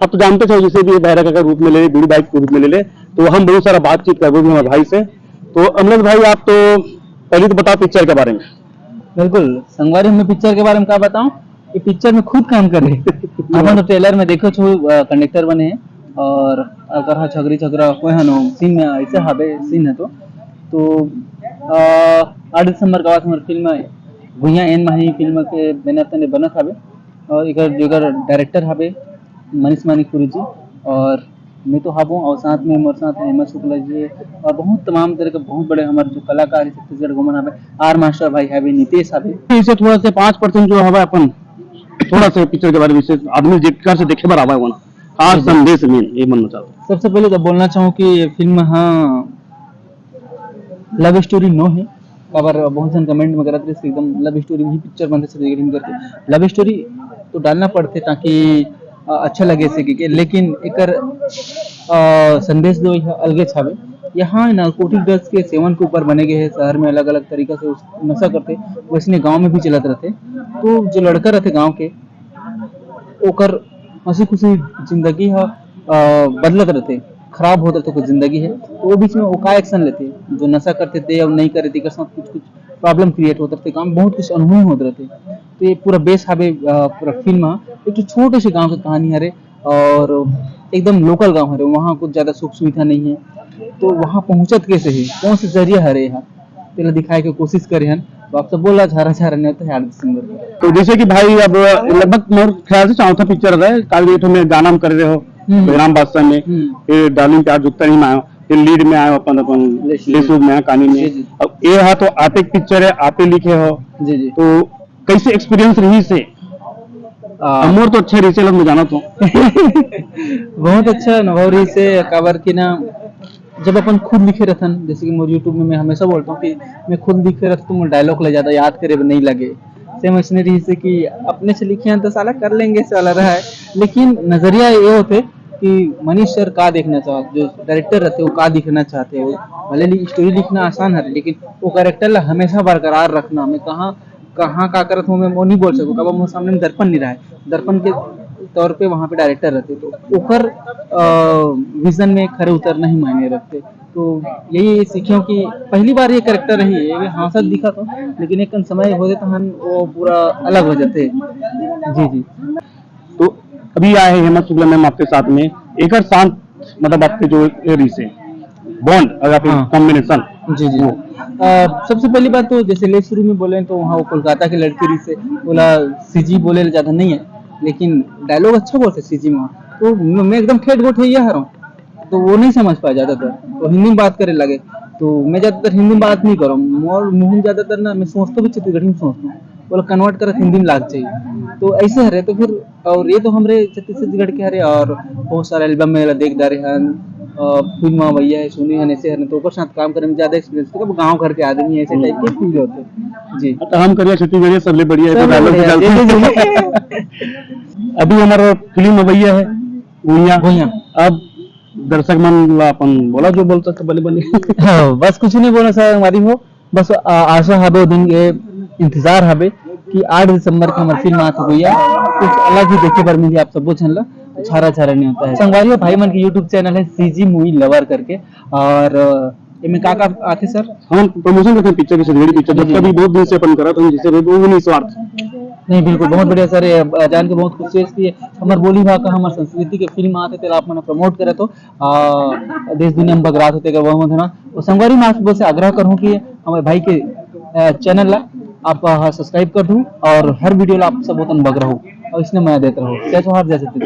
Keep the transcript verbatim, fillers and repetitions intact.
आप तो जानते थे, जैसे भी भैरा काका के रूप में ले ले, बीड़ू भाई के रूप में ले ले, तो हम बहुत सारा बातचीत करबो भी हमारे भाई से। तो अमलेश भाई, आप तो पहले तो बताओ पिक्चर के बारे में। बिल्कुल संगवारी, मैं पिक्चर के बारे में का बताऊं, ये पिक्चर में खुद काम करे। अपन तो ट्रेलर में देखो छो, कंडक्टर बने हैं और अगर हा छगरी छगरा कोई हनो सीन में ऐसे हाबे सीन है तो तो आ, आठ दिसंबर का बाद हमारे फिल्म भुइयां एन माही फिल्म के बैनर तने बनत हाबे और एकर जेकर डायरेक्टर हाबे मनीष मानिकपुरी जी और मैं तो हाबो और साथ में मोर साथ हेमा शुक्ला जी है और बहुत तमाम तरह के बहुत बड़े हमारे जो कलाकार है छत्तीसगढ़ घूमन हाबे। आर मास्टर भाई हाबे, नितेश हाबे। तो इसे थोड़ा से पाँच परसेंट जो हवा अपन थोड़ा सा पिक्चर के बारे में से आदमी जेकर से देखे बर आवा है वो ना, खास जी, जी। संदेश में ये मन में चाहता हूँ। सबसे पहले तो बोलना चाहूँ कि ये फिल्म हाँ लव स्टोरी नो है, काबर बहुत जन कमेंट में करत रहिस एकदम लव स्टोरी भी पिक्चर बनते छत्तीसगढ़ी में करके। लव स्टोरी तो डालना पड़ते ताकि अ, अच्छा लगे से के, लेकिन एकर अ, संदेश जो है अलगे छावे। यहाँ नारकोटिक ड्रग्स के सेवन के ऊपर बने गए हैं शहर में, अलग अलग तरीका से उस नशा करते, वैसने गांव में भी चलत रहते। तो जो लड़का रहते गांव के ओकर हंसी खुशी जिंदगी ह अ, बदलत रहते, खराब होत रहते ओकर जिंदगी है। तो वो बीच में वो का एक्शन लेते, जो नशा करते थे और नहीं करे थे, एकर साथ कुछ कुछ प्रॉब्लम क्रिएट होत रहते, काम बहुत कुछ अनहोनी होत रहते। तो ये पूरा बेस हवे अ, पूरा फिल्म ह एक ठो छोटे से गांव के कहानी हरे और एकदम लोकल गांव हरे, वहाँ कुछ ज्यादा सुख सुविधा नहीं है। तो वहाँ पहुँचत कैसे है, कौन सा जरिया हरे यहाँ तेला दिखाए के कोशिश करे हन। तो आप सब बोला झारा झारा नहीं होता है आठ दिसंबर को। तो जैसे कि भाई अब लगभग मोर ख्याल से चौथा पिक्चर है, काल ये तो मैं गाना हम कर रहे हो हम्म। राम बादशाह में, हम्म। फिर डार्लिंग प्यार जुकता नहीं में आयो, फिर लीड में आयो अपन अपन लेसुग। लेसुग में आयो कहानी में। जी, जी। अब ये हा तो आपे पिक्चर है, आपे लिखे हो, जी, जी। तो कैसे एक्सपीरियंस रही से? आ, मोर तो अच्छा रिसेल मैं जाना तो बहुत अच्छा अनुभव रही से, काबर की ना जब अपन खुद लिखे रहथन, जैसे कि मोर YouTube में मैं हमेशा बोलता हूँ कि मैं खुद लिखे रहता तो मोर डायलॉग ले ज्यादा याद करे बर नहीं लगे। सेम ऐसने रही से कि अपने से लिखे हैं तो साला कर लेंगे से वाला रहा है, लेकिन नजरिया ये होते कि मनीष सर का देखना चाहते, जो डायरेक्टर रहते वो का दिखना चाहते हो, भले स्टोरी लिखना आसान है लेकिन वो कैरेक्टर ला हमेशा बरकरार रखना। मैं कहाँ कहाँ का करत हूँ मैं वो नहीं बोल सकूँ, काबर मोर सामने में दर्पण नहीं रहा है, दर्पण के तौर पे वहाँ पे डायरेक्टर रहते तो ओकर विजन में खरे उतरना ही मायने रखते। तो यही सीखियो कि पहली बार ये कैरेक्टर रही है, ये हंसत दिखा तो, लेकिन एक समय हो जाता हन वो पूरा अलग हो जाते। जी जी। तो अभी आए हैं हेमंत शुक्ला मैम आपके साथ में, एक साथ मतलब आपके जो रिस है बॉन्ड अगर आप हाँ। कॉम्बिनेशन जी जी। वो। अ, सबसे पहली बात तो जैसे ले शुरू में बोले तो वहाँ वो कोलकाता के लड़की रही से बोला सीजी बोले ज्यादा नहीं है, लेकिन डायलॉग अच्छा बोलते सीजी में। तो मैं मैं एकदम ठेठ गोठ है ये हर हूँ, तो वो नहीं समझ पाए ज्यादातर, तो हिंदी में बात करे लगे। तो मैं ज्यादातर हिंदी में बात नहीं करूँ, मोर मुंह में ज्यादातर ना मैं सोचता भी छत्तीसगढ़ी में सोचता हूँ, बोला कन्वर्ट करत हिंदी में लाग चाहिए। तो ऐसे हरे तो फिर और ये तो हमरे छत्तीसगढ़ के हरे और बहुत सारा एल्बम में देख डारे हन, अ, फिल्म भैया है सुनी हन ऐसे हरे तो ओकर साथ काम करे में ज्यादा एक्सपीरियंस तो गांव घर के आदमी ऐसे टाइप के फील होते। जी। तो हम करिया छत्तीसगढ़िया सबले बढ़िया है, तो सबले डायलॉग बढ़िया, निकालते जी, जी, हैं। जी। अभी हमारा फिल्म भैया है भुइयां। भुइयां। अब दर्शक मन ला अपन बोला जो बोल सकते बने बने। हाँ, बस कुछ नहीं बोला सर हमारी हो, बस आ, आशा हबे वो दिन के इंतजार हबे कि आठ दिसंबर के हमारी फिल्म आत भैया कुछ अलग ही देखे बर मिली आप सबो झन ला। तो छारा छारा नहीं होता है संगवारी हो, भाई मन के YouTube चैनल है सीजी मूवी लवर करके। और अ, एमे का का आथे सर? हम प्रमोशन करते हैं पिक्चर के, छत्तीसगढ़ी पिक्चर जी, जिसका जी। भी बहुत दिन से अपन करा था, जिसे भी वो निस्वार्थ। नहीं बिल्कुल बहुत बढ़िया सर, ये, अ, जान के बहुत खुशी है कि हमार बोली भाखा हमार संस्कृति के फिल्म आथे तेला आप मन प्रमोट करत हो। आ, देश दुनिया में बगरात होते अगर वह ना। तो संगवारी मैं आप सबसे आग्रह करूँ कि हमारे भाई के अ, चैनल ला आप अ, सब्सक्राइब कर दू और हर वीडियो ला आप सब वतन बग रहो और इसने मया देत रहो। जय जोहार, जय छत्तीसगढ़।